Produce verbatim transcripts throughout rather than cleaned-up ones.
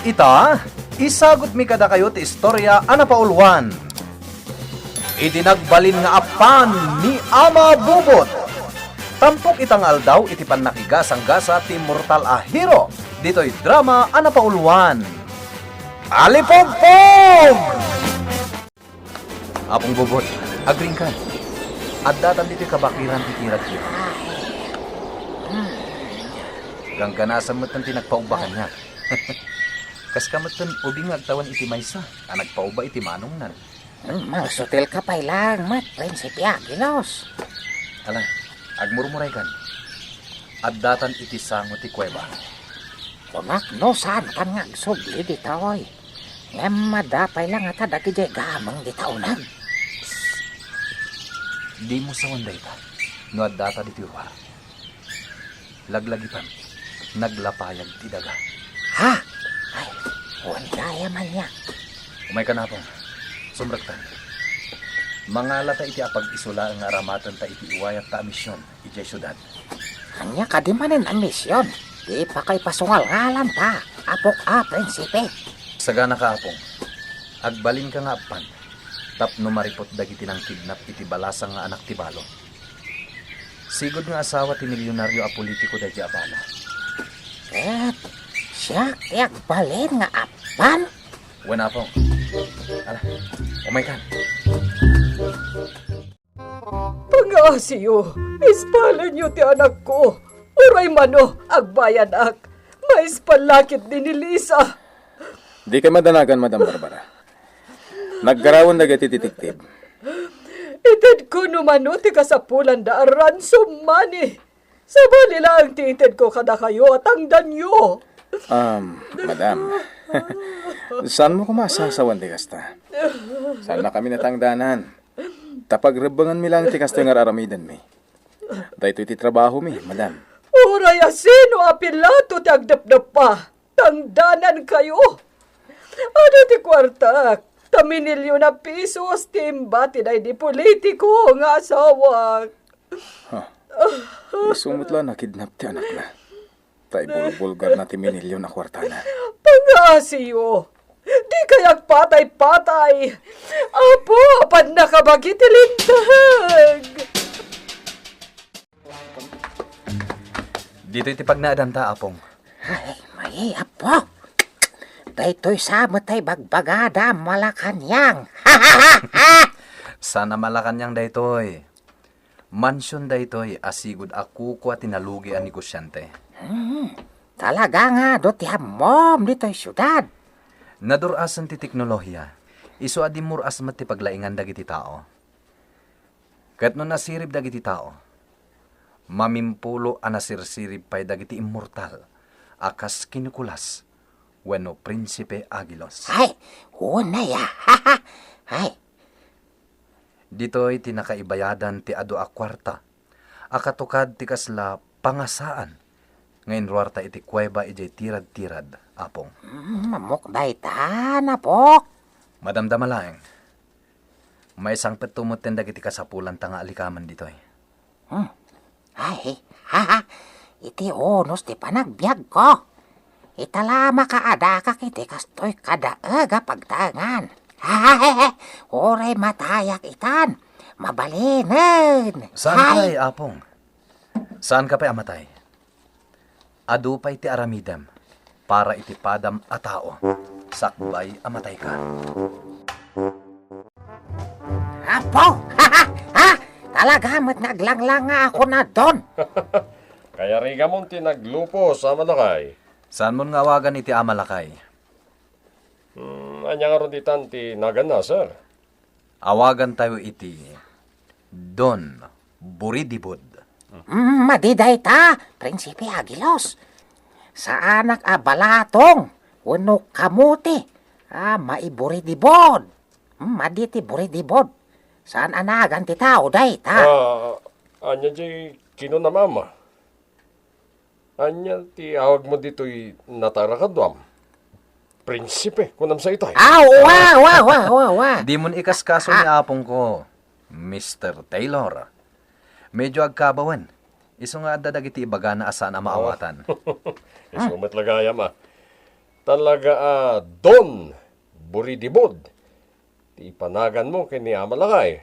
Ita, isagutmi kadakayo ti istorya a napauluan. Idi nagbalin nga appan ni Ama Bubot. Tampok ita nga aldaw iti pannakigasang-gasa ti immortal a hero ditoy drama a napauluan. Alipugpog! Apong Bubot, agriingkan. Addatan ditoy kabakiran ti tirad-tirad. Gangganasem metten ti nagpaubba kaniak. Kaska metten ubing nga agtawen iti maysa a nagpaubba iti manongnan. Hmm, mangsutilka pay laeng met, Prinsipe Aguilos. Ala, agmurmuraykan. Addatan iti sango ti kuweba. Kunak no saankan nga agsubli ditoy. Ngem adda pay la ngata dagidiay gameng dita uneg. Dimo sawen dayta no addata ditoy ruar. Laglagipan, naglapayag ti daga. Ha? Ay, wen gayam ania. Umaykan, Apong. Sumrektan. Mangalata iti apag-isu laeng nga aramatenta iti iwayatta a mision idiay siudad. Ania kadi manen a mision? Dipakay pasungalngalanta, apok a prinsipe. Saganaka, Apong. Agbalinka nga appan tapno mariput dagiti nangkidnap iti balasang nga anak ti balo. Sigud nga asawa ti milionario a politiko daydi a balo. Ket siak ti agbalin nga appan? Wen, Apong. Ala, umaykan. Pangaasiyo, ispalenyo ti anakko. Uray mano, agbayanak. Maispal la ketdi ni Lisa. Dikay madanagan, Madam Barbara. Naggarawen dagiti detektiv. Itedko no mano ti kasapulanda a ransom money. Sabali laeng ti itedko kadakayo a tangdanyo. Um, madam, saanmo koma a sasawen ti kasta? Saannakami a tangdanan. Ta pagrebbengenmi laeng ti kastoy nga ar-aramidenmi. Daytoy ti trabahomi, madam. Uray a sino a Pilato ti agdepdeppa, tangdanankayo. Adu ti kuartak, ta minilion a pisos ti imbati daydi politiko nga asawak. Huh. Isu met la a nakidnap ti anakna. Ta ibulbulgarna ti minilion a kuartana. Pangaasiyo! Dikay agpatay-patay! Apo, apan nakabagi ti linteg! Ditoy ti pagnaedanta, Apong. Ay, may, Apo! Daytoy sa met ay bagbagada, Malacañang! Saan a Malacañang daytoy. Mansion daytoy a sigud a kukua ti nalugi a negosiante. Hmm, talaga nga adu ti ammom ditoy siudad. Nadur-asen ti teknolohia, isu a dimmur-as met ti paglaingan dagiti tao. Ket no nasirib dagiti tao, mamimpulo a nasirsirib pay dagiti immortal a kas ken Nicolas wenno Prinsipe Aguilos. Ay, unay a. Ay, Ditoy ti nakaibayadan ti adu a kuarta a katukad ti kasla pangasaan nga inruarta iti kuweba idiay tirad-tirad, Apong. Mm, ammok dayta, Apok. Madamdama laeng. Maisangpetto metten dagiti kasapulanta nga alikamen ditoy. Hmm. Ay, ha, ha. Iti unos ti panagbiagko. Ita la makaadakak iti kastoy kadaeg a pagtaengan. Uray matayak itan, mabalinen. Saan pay, Apong? Saanka pay a matay? Adu pay ti aramidem para iti padam a tao, sakbay a matayka. Apo! Ha? Talaga met nga aglanglanga ako na, Don. Kayarigamon ti naglupos, Ama Lakay. Saanmon nga awagan iti Ama Lakay? Hmm, ania ngarud itan ti naganna, sir? Awagantayo iti Don Buridibud. Mm, madi dayta, Prinsipe Agilos. Saanak a balatong wenno kamote a maiburidibud. Mm, madi ti buridibud. Saan a nagan ti tao dayta. Ah, ania diay kinunam, Ama? Ania ti awagmo ditoy natarak a duam? Prinsipe, kunam sa itay. Ah, wa, wa, wa, wa, wa. Dimon ikaskaso ni apong ko, Mister Taylor. Medyo agkabawen. Isu nga adda dagiti ibagana a saan a maawatan. Isu met la gayam, ah. Talaga a Don Buridibod ti ipanaganmo ken ni Ama Lakay.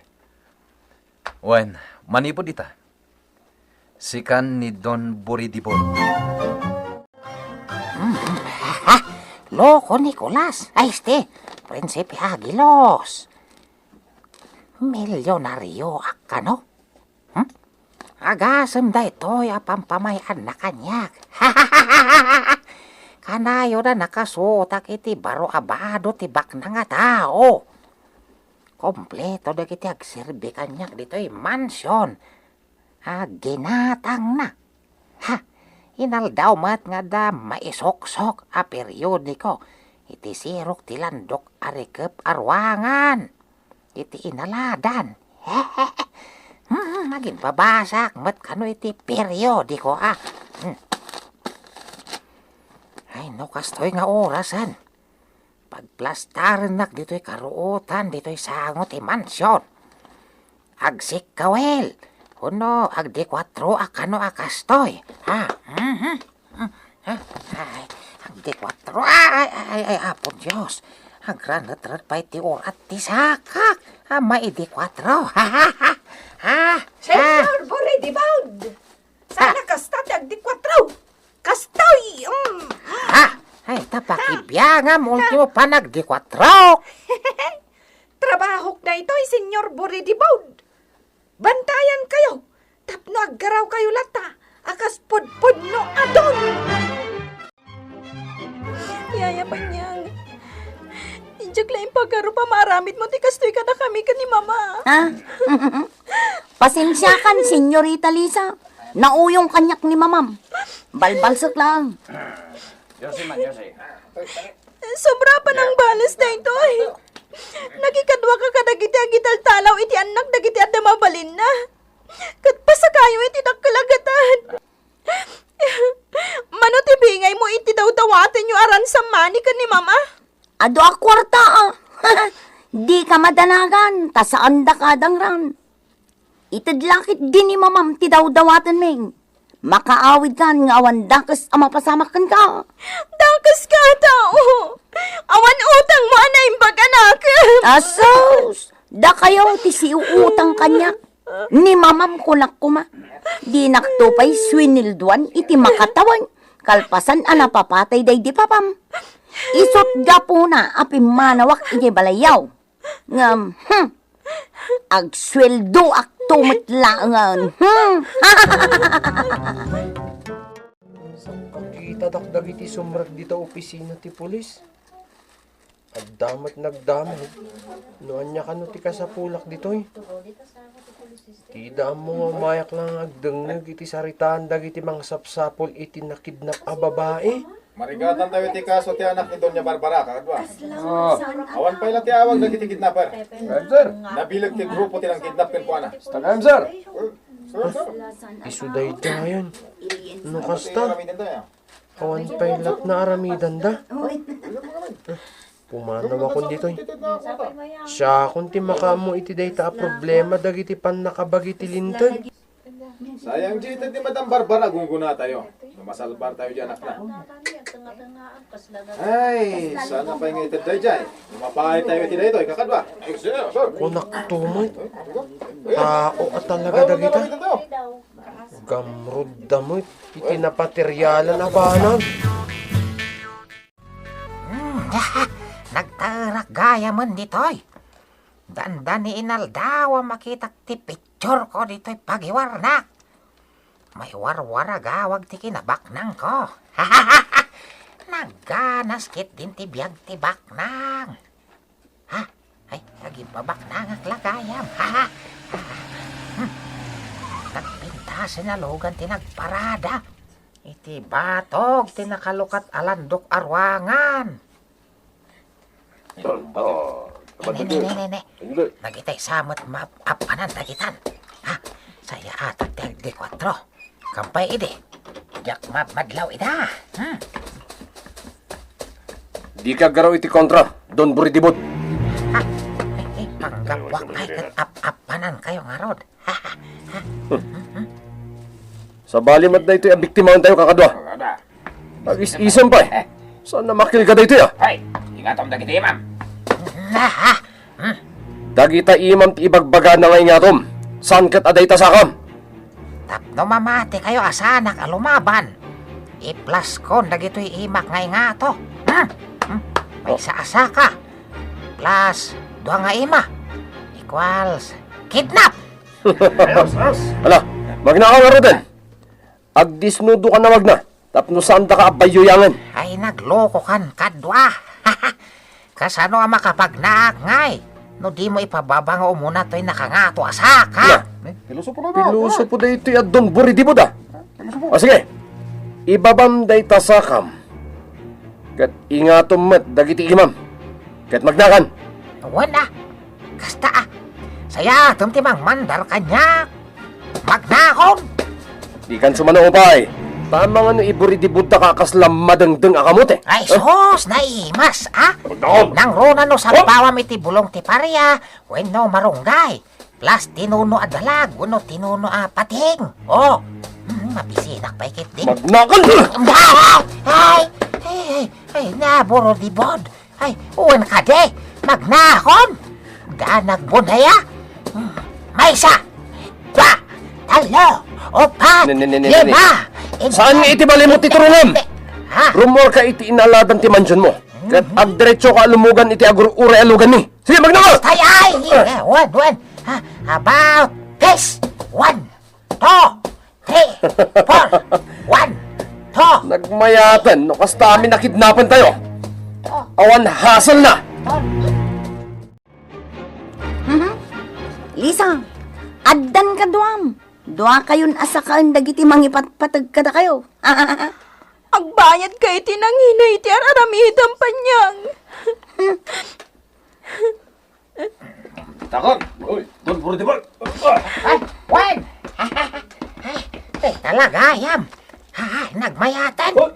Wen, manipud ita, sikan ni Don Buridibod. Loko Nicolas, ay, este, Prinsipe Aguilos. Milyonarioak kano? Hmm? Agasem daytoy a pampamay-anna kaniak. Kanayon a nakasuotak iti baro a bado ti baknang a tao. Kompleto dagiti agserbi kaniak ditoy mansion a ginatangna. Ha, inaldaw met nga adda maisuksok a periodiko iti sirok ti landok a rikep a ruangan iti inaladan. Hmm, aginbabasaak met kano iti periodiko, a. Hmm. Ay, no kastoy nga orasen, pagplastarennak ditoy karuotan ditoy sango ti mansion. Agsikkawel, wenno agdikuatro a kano a kastoy. Ha? Mhm. Hmm. Ha? Ay, agdikuatro. Ay, ay, ay, ay, Apo Dios. Agranetret pay ti urat ti sakak a maidikuatro. Ha? Ha? Señor Buridibod! Sana kasta ti agdikuatro. Kastoy! Mm. Ha? Ay, ta pakibiangam, ultimo panagdikuatro. Trabahok daytoy, Señor Buridibod. Bantayan kayo, tapno aggarawkayo latta a kas pudpudno a Don. Yaya Panyang, diak la impagarup a maaramidmo ti kastoy kadakami ken ni Mama. Ha? Pasensiakan, Senyorita Lisa. Nauyong kaniak ni Mamam. Balbalsek laeng. Josie man, Josie. Sobra a panangbales daytoy. Nakikaduaka kadagiti agitaltalaw iti annak dagiti adda mabalinna. Ket pasakayo iti dakkel a gatad. Mano ti bingaymo iti dawdawatenyo a ransom money ken ni Mama? Adu a kuarta, a. Dika madanagan, ta saandaka a dangran. Ited la ketdi ni Mamam ti dawdawatenmi. Makaawidkan nga awan dakes a mapasamak kenka. Dakes kata, o. Awan utangmo a naimbag a nakem. Asus! Dakayo ti siuutang kaniak. Ni Mamam kunak koma. Dinakto pay suinilduan iti makatawen kalpasan a napapatay daydi papam. Isut' gapuna a pimmanawak iti balayyo. Ngem, hmm, agsueldoakto met laengen. Hmm. Sakit a dak dagiti sumrek dita opisina ti pulis. Adda met nagdamag. No ania kano ti kasapulak ditoy? Dida ammo nga umayak laeng agdengngeg iti saritaan dagiti mangsapsapul iti nakidnap a babai. Marigatantayo iti kaso ti anak ni Doña Barbara, kakadua. Ah. Awan pay la ti awag dagiti kidnapper. Sir, sir. Nabileg ti grupo ti nangkidnap kenkuana. Tagam, sir. Sir, sir. Isu daydiayen. No kasta, awan pay laeng naaramidanda. Pumanawakon ditoy. Siakon ti makaammo iti dayta a problema dagiti pannakabagi ti linteg. Sayang diay ited ni Madam Barbara, gunggunatayo. No masalbartayo diay anakna. Ay, sana pay nga ited daydiay. No mapaaytayo iti daytoy, kakadua. Kunakto met, tao a talaga dagita. Gamrudda met iti napatirialan a banag. Hmm, nagtaerak gayamen ditoy. Dandani inaldaw a makitak ti pictureko ditoy pagiwarnak. Maiwarwaragawag ti kinabaknangko. Nagganas ketdin ti biag ti baknang. Ha? Ay, agimbabaknangak la gayam. Hmm. Nagpintas a nalugan ti nagparada iti batog ti nakalukat a landok a ruangan. Tonto. Ne, ne, ne, ne, ne. Dagitay sa met maap-apanan dagitan. Ha? Sayaat ti agdikuatro. Kampay idi. Diak mamadlaw ida. Hmm. Dika aggaraw iti kontra, Don Buridibod. Ha? Ay, ay, panggapuak pay ket ap-apanankayo ngarud. Sabali met daytoy a biktimaentayo, kakadua. Agis-isem pay. Saan a makilka daytoy, a? Hoy, ingatom dagiti imam. Dagita imam ti ibagbagana nga ingatom. Saan ket a dayta sakam? Tapno mamatikayo a saanak a lumaban, iplaskon dagitoy imak nga ingato. Hmm? Hmm? Maysa a saka. Plus dua nga ima. Equals kidnap. Ala, magnaka ngaruden. Agdisnudoka a magna, tapno saandaka a bayuyangen. Ay, naglokokan kadua. Kasano a makapagnaak ngay no dimo ipababa nga umuna toy nakangato a saka? Na. Pilosopo na. Pilosopo daytoy a Don Buridibod, a. Pilosopo. O, sige. Ibabam dayta sakam. Ket ingatom met dagiti imam. Ket magnakan. Wen, a. Kasta, a. Sayatem ti mangmandar kaniak. Magnakon! Dikan sumano, upay. Tama nga no iburidibodtaka a kasla madengdeng a kamote. Ay, sus, naimas, a? Magnakon! Nangruna no sappawam iti bulong ti paria, wenno marunggay. Plus tinuno a dalag, wenno tinuno a pating. O, hmm, mabisinak pay ketdi. Magnakon! Ay, ay, ay, ay, naburidibod. Ay, wen kadi, magnakon. Danag bunaya. Maysa, dua, tallo, upat, Ne, ne, ne, ne, ne, ne. lima. Saan nga iti balimo ti turongam? Ha? Rummuarka iti inaaladan ti mansionmo. Ket agdiretsoka a lumugan iti agur-uray a luganmi. Sige, magnakon! Ay, ay, Ah. eh, wen, wen. Ha, about this. One, two, three, four. One, two. Nagmayaten no kasta amin a kidnapen tayo. Awan haselna. Mhm. Lisa, addan kaduam. Duakayon a sakaen dagiti mangipatpateg kadakayo. Agbayadka iti nangina iti ar-aramidem, Panyang. Takon! Uy, Don Portibal! Ay, wen! Ay, talaga, yam. Ay, nagmayaten. Uy!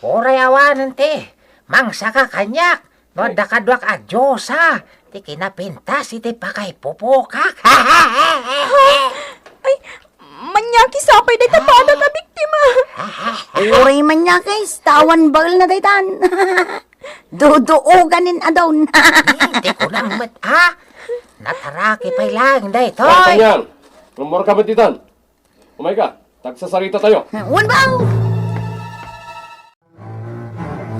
Uray awanen ti mangsaka kaniak no adda kaduak a diosa ti kinapintas iti pakaipupokak. Ay, manyakis apay dayta badak a biktima. Uray manyakis, ta awan baelna daytan. Duduoganen a don. Hmm, ti kunam met, a? Nataraki pay laeng daytoy. Ay, Panyang, rummuarka met ditan. Umayka, ta agsasaritatayo. Wen, baw!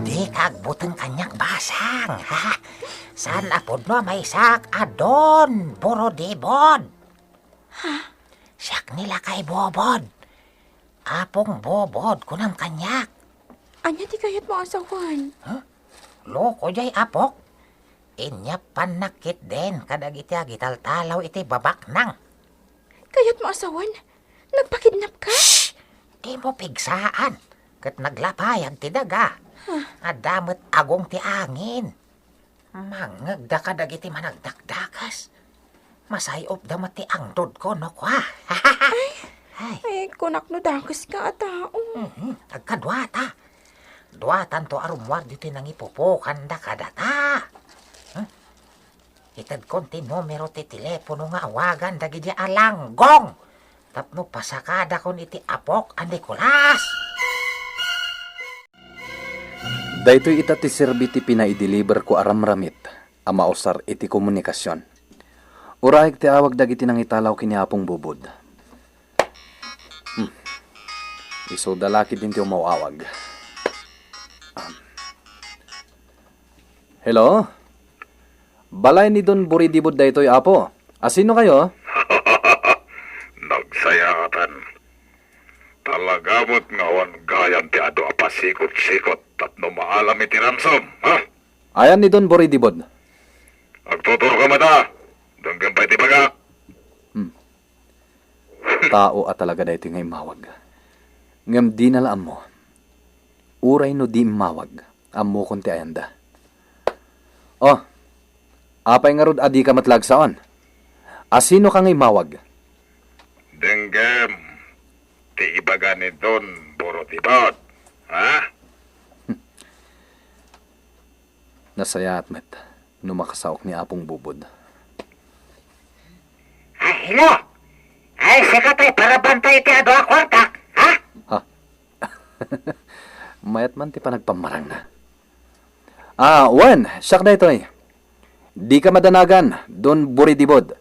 Dika agbuteng kaniak basang, ha? Saan a pudno a maysaak a Don Borodibod? Ha? Siak ni lakay Bobod. Apong Bobod, kunam kaniak. Ania ti kayatmo a sawen? Huh? Loko jay apok. Inyappannak ketdin kadagiti agitaltalaw iti babaknang. Kayatmo a sawen? Nagpakidnap ka? Shh! Dimo pigsaan. Ket naglapayag ti daga. Huh. Adda met agong ti angin. Mangngegda kadagiti managdakdakes. Masay-opda met ti angdodko no kua. Ay, ay, kunak no dakeska a tao. Mhm, agkaduata. Duatanto a rummuar ditoy nangipupokanda kadata. Hmm? Itedkon ti numero ti telepono nga awagan dagidi a langgong tapno pasakadakon iti apok a Nicolas. Daytoy ita ti serbi ti pinaideliverko a ramramit a mausar iti komunikasion. Uraek ti awag dagiti nangitalaw ken ni Apong Bubod. Hmm. Isuda la ketdin ti umaw-awag. Um. Hello? Balay ni Don Buridibod daytoy, Apo. Asino kayo? Nagsayaatan. Talaga met nga awan gayam ti adu a pasikot-sikot tapno maalam iti ransom, ha? Ayan ni Don Buridibod. Agtuturka met, a. Denggem pay ti bagak. Hmm. Tao a talaga daytoy nga immawag. Ngem dina la ammo. Uray no di immawag, ammokon ti ayanda. Oh, apay ngarud a dika met la agsaon? Asinoka nga immawag? Denggem, ti ibaga ni Don Borotibot, ha? Nasayaat met no makasaok ni Apong Bubod. Ay, ino? Ay, sika tay parabantay iti adu a kuartak, ha? Ha? Mayat man ti panagpammarangna. Ah, wen, siak daytoy. Dika madanagan, Don Buridibud.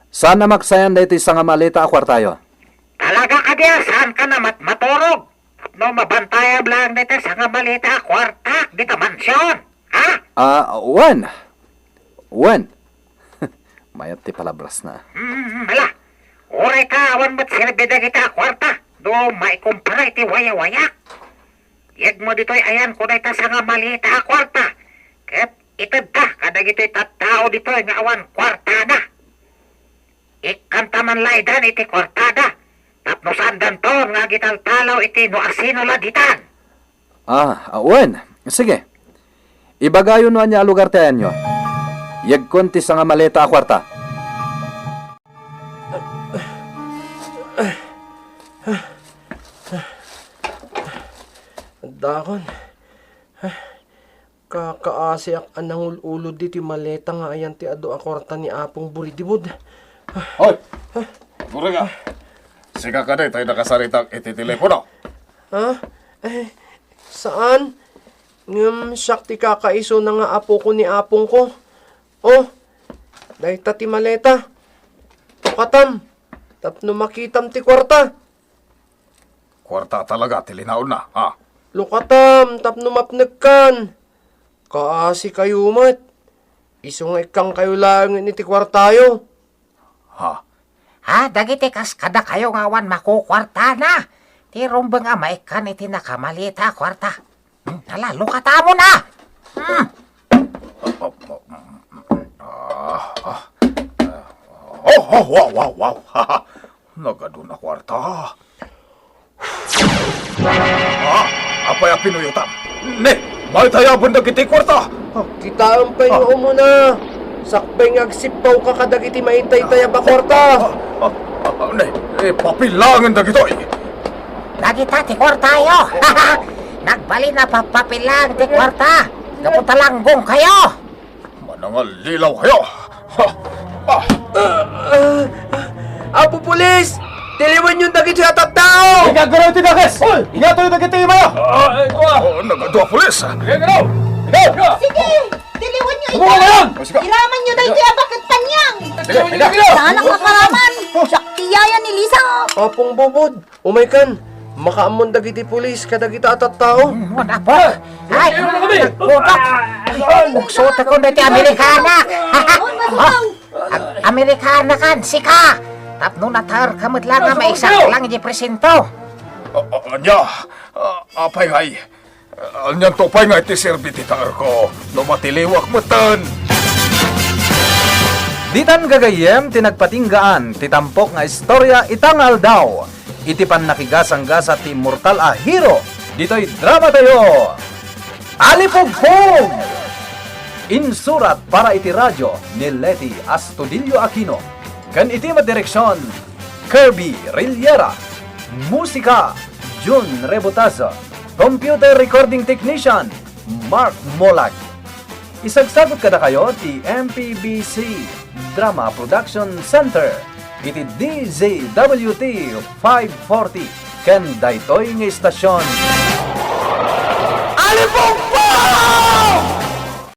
Saan a maksayan daytoy sangamaleta a kuartayo. Talaga kadi a saanka a mat-, maturog? Tapno mabantayam laeng daytoy sangamaleta a kuartak dita mansion, ha? Ah, wen. Wen. Mayat ti palabrasna. Hmm, ala. Uray ta awan met serbi dagita a kuarta, no maikumpara iti wayawayak. Yegmo ditoy ayanko dayta sangamaleta a kuarta, ket itedda kadagitoy tattao ditoy nga awan kuartana. Ikkanta man laydan iti kuartada, tapno saandanton nga agitaltalaw iti no asino la ditan. Ah, ah, wen. Sige. Ibagayo no ania a lugar ti ayanyo. Yegkon ti sangamaleta a kuarta. Dakon. Kakaasiak a nangul-ulod ditoy maleta nga ayan ti adu a kuarta ni Apong Buridibud. Hoy! Gureng a! Sika kadi tay nakasaritak iti telepono? Ha? Eh, saan? Ngem siak ti kakaisuna nga apoko ni apongko. Oh, dayta ti maleta. Tukatam, tapno makitam ti kuarta. Kuarta talaga ti linaonna, ha? Lukatam tapno mapnekkan. Kaasikayo met. Isu nga ikkangkayo laengen iti kuartayo. Ha? Ha, dagiti kas kadakayo nga awan makukuartana, ti rumbeng a maikkan iti nakamaleta a kuarta. Hmm, ala, lukatamon a! Hmm. Ah, ah. Oh, oh, wow, wow, wow. Nagadun a kuarta. Ah, apay a pinuyotam? Ne, maitayaben dagiti kuarta. Kitaem pay nga umuna. Sakbay nga agsippawka kadagiti maitaytayab a kuarta. Ah, ah, ah, ne, eh, papilangen dagitoy. Dagita ti kuartayo. Nagbalin a papapilang ti kuarta. Gapu ta langgongkayo. Manangallilaw kayo! Ha! Ah! Ah, ah, Apo Pulis! Tiliwenyon dagitoy a tattao! Igagaraw ti dakes! Hoy! Igatoy dagiti imaya! Ah, eh, kua! Oh, nagadua pulis! Igagaraw! Igagaraw! Sige! Tiliwenyo ita! Iramanyo daytoy a baket paniang! Tiliwenyo ita! Saan a kakaraman? Siak ti yaya ni Lisa! Apong Bubod, umaykan, makaammon dagiti pulis kadagita a tattao. Mm, apo. Ay, nagbutak. Ay, buksutekon daytoy Amerikana. Ag-, Amerikana kan, sika. Tapno nataerka met la nga maisaklang iti presinto. A-, a-, ania? A-, apay ngay? Anianto pay nga iti serbi ti taerko no matiliwak metten? Ditan gagayyem ti nagpatinggaan ti tampok nga istorya ita nga aldaw iti pannakigasanggasa ti immortal a hero ditoy drama tayo, Alipugpug! Insurat para iti radio ni Leti Astudillo Aquino ken iti madireksion, Kirby Rillera. Musika, Jun Rebotazo. Computer recording technician, Mark Molag. Isagsagut kadakayo ti M P B C Drama Production Center iti D Z W T five forty ken daytoy nga istasyon. Alipong